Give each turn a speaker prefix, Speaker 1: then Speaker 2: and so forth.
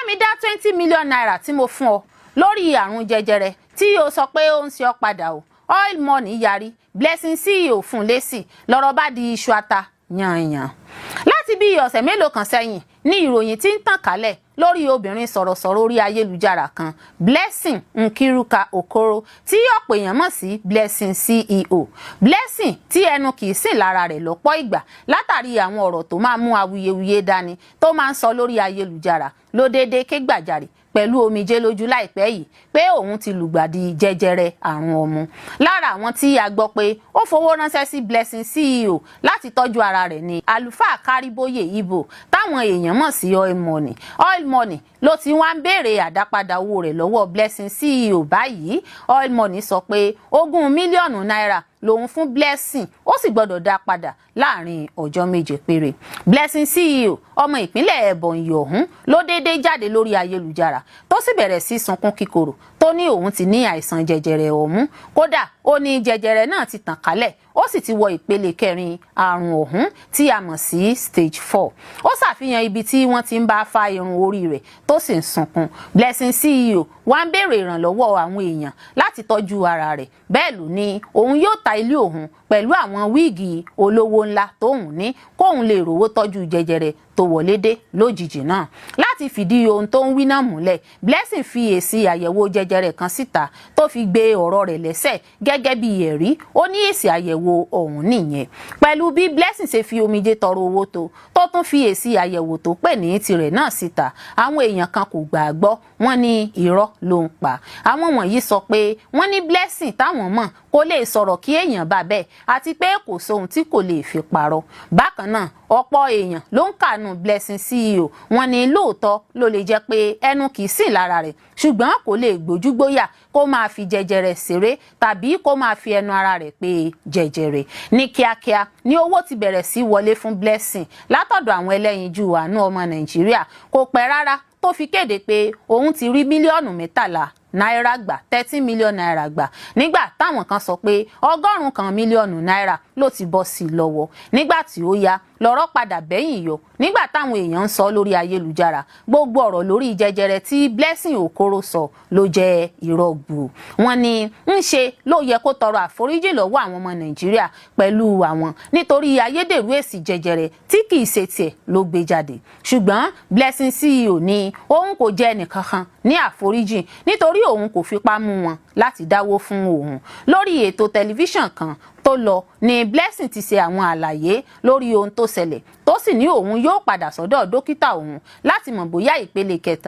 Speaker 1: Mi dá ₦20 million tí mo fún ọ lórí àrùn jẹjẹrẹ tí o sọ pé ó ń ṣe ọ padà o. Oil Money yarí, Blessing CEO fún lésì, lọ́rọ̀ bá di iṣu ata yanyan. Láti bí ọ̀sẹ̀ mélòó kan sẹ́yìn ní ìròyìn tí ń tàn kálẹ̀ lórí obìnrin sọ̀rọ̀sọ̀rọ̀ orí ayélujára kan, Blessing Nkiruka Okoro, tí ọ̀pọ̀ èèyàn mọ̀ sí Blessing CEO. Blessing tí ẹnu kì í sìn lára rẹ̀ lọ́pọ̀ ìgbà látàrí àwọn ọ̀rọ̀ tó máa mú awuyewuye dání tó máa ń sọ lórí ayélujára, ló déédéé ké gbàjarè pẹ̀lú omijé lójú láìpẹ́ yìí pé òun ti lùgbàdì jẹjẹrẹ àrùn ọmú. Lára àwọn tí a gbọ́ pé ó fowó ránṣẹ́ sí Blessing CEO láti tọ́jú ara rẹ̀ ní àlùfáà Káríbóyè Ibo, táwọn èèyàn mọ̀ sí Oil Money. Oil Money ló ti wá ń béèrè àdápadà owó rẹ̀ lọ́wọ́ Blessing CEO báyìí. Oil Money sọ pé ₦20 mílíọ̀nù lòun fún Blessing, ó sì gbọ́dọ̀ dá padà láàrin ọjọ́ 7 péré. Blessing CEO, ọmọ ìpínlẹ̀ Ebonyi ọ̀hún, ló déédéé jáde lórí ayélujára tó sì bẹ̀rẹ̀ sí sunkún kíkorò, tó ní òun ti ní àìsàn jẹjẹrẹ ọ̀mú. Kódà, ó ní jẹjẹrẹ náà ti tàn kálẹ̀, ó sì ti wọ ìpele kẹrin àrùn ọ̀hún tí a mọ̀ sí stage 4. Ó ṣàfihàn ibi tí wọ́n ti ń bá fa irun orí rẹ̀ tó sì ń sunkún. Blessing CEO wá ń béèrè ìrànlọ́wọ́ àwọn èèyàn láti tọ́jú ara rẹ̀. Bẹ́ẹ̀ ló ní òun yóò ta ilé òun pẹ̀lú àwọn wig olówó ńlá tóun ní kóun lè rówó tọ́jú jẹjẹrẹ tó wọlé dé lójijì náà. Láti fìdí ohun tó ń wí náà múlẹ̀, Blessing fi èsì àyẹ̀wò jẹjẹrẹ kan síta tó fi gbé ọ̀rọ̀ rẹ̀ lẹ́sẹ̀ gẹ́gẹ́ bí ẹ̀rí. Ó ní èsì àyẹ̀wò ọ̀hún nìyẹn. Pẹ̀lú bí Blessing ṣe fi omijé tọrọ owó tó tún fi èsì àyẹ̀wò tó pè ní tirẹ̀ náà síta, àwọn èèyàn kan kò gbà á gbọ́. Wọ́n ní irọ́ ló ń pa. Àwọn wọ̀nyí sọ pé wọ́n ní Blessing táwọn mọ̀ kó lè sọ̀rọ̀ kí èèyàn bá bẹ́ẹ̀, àti pé kò sóhun tí kò lè fi parọ́. Bákan náà, ọ̀pọ̀ èèyàn ló ń kànú Blessing CEO. Wọ́n ní lóòótọ́ ló lè jẹ́ pé ẹnu kì í sìn lára rẹ̀, ṣùgbọ́n kò lè gbójúgbóyà kó máa fi jẹjẹrẹ ṣeré tàbí kó máa fi ẹnu ara rẹ̀ pé jẹjẹrẹ. Ní kíákíá ní owó ti bẹ̀rẹ̀ sí wọlé fún Blessing látọ̀dọ̀ àwọn ẹlẹ́yinjú àánú ọmọ Nàìjíríà. Kò pẹ́ rárá tó fi kéde pé òun ti rí mílíọ̀nù 13 náírà gbà, ₦13 million gbà, nígbà táwọn kan sọ pé 100 mílíọ̀nù náírà ló ti bọ́ sí i lọ́wọ́. Nígbà tí ó yá, lọ́rọ̀ padà bẹ́yìn yọ nígbà táwọn èèyàn ń sọ lórí ayélujára, gbogbo ọ̀rọ̀ lórí jẹjẹrẹ tí Blessing Okoro sọ ló jẹ́ irọ́ gbù. Wọ́n ní ń ṣe ló yẹ kó tọrọ àforíjì lọ́wọ́ àwọn ọmọ Nàìjíríà pẹ̀lú àwọn nítorí ayédèrú èsì jẹjẹrẹ tí kì í ṣe tiẹ̀ ló gbé jáde. Ṣùgbọ́n Blessing CEO ní òun kò jẹ́ ẹnìkankan ní àforíjì nítorí òun kò fipá mú wọn láti dáwó fún òun. Lórí ètò tẹlifíṣàn kan tó lọ ní Blessing ti ṣe àwọn àlàyé lórí ohun tó ṣẹlẹ̀, tó sì ní òun yóò padà sọ́dọ̀ dókítà òun láti mọ̀ bóyá ìpele kẹta